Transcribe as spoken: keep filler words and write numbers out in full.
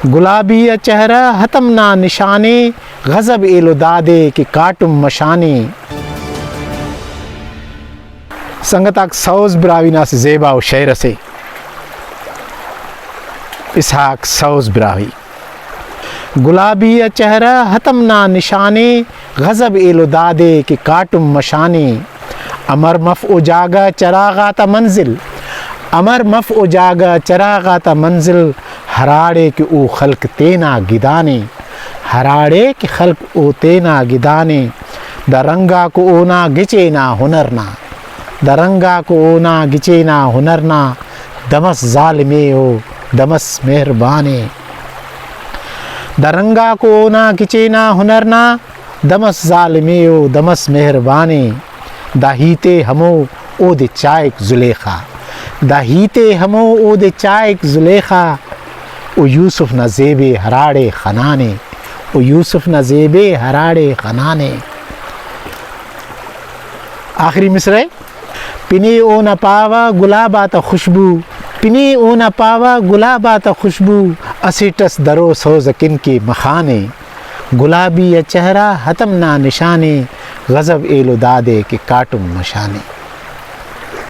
گلابی آ چہرہ ہتم نا نشانے، غضب ایلو دادے کہ کاٹم مشانے۔ سنگت آک، سوز براہوئی نا اسہ زیبا ءُ شعر اسے، اسحاق سوز براہوئی۔ گلابی آ چہرہ ہتم نا نشانے، غضب ایلو دادے کہ کاٹم مشانے۔ امر مف او جاگہ چراغ آتا منزل، امر مف او جاگہ چراغ آتا منزل، ہراڑے کہ او خلق تینا گدانے، ہراڑے کہ خلق او تینا گدانے۔ دا رنگ آکو اونا گچین آ ہنر نا، دا رنگ آکو اونا گچین آ ہنر نا، دمس ظالمے او دمس مہربانے۔ دا رنگ آکو اونا گچین آ ہنر نا، دمس ظالمے او دمس مہربانے۔ دا ہیت ءِ ہمو اودے چائک زلیخا، دا ہیت ءِ ہمو اودے چائک زلیخا۔ او یوسف نا زیب ءِ ہراڑے خنانے، او یوسف نا زیب ءِ ہراڑے خنانے۔ آخری مصرع ءِ۔ پنے اونا پاوہ گلاب آتا خوشبو، پنے اونا پاوہ گلاب آتا خوشبو، اسٹ اس درو سوز اکن کہ مخانے۔ گلابی آ چہرہ ہتم نا نشانے، غضب ایلو دادے کہ کاٹم مشانے۔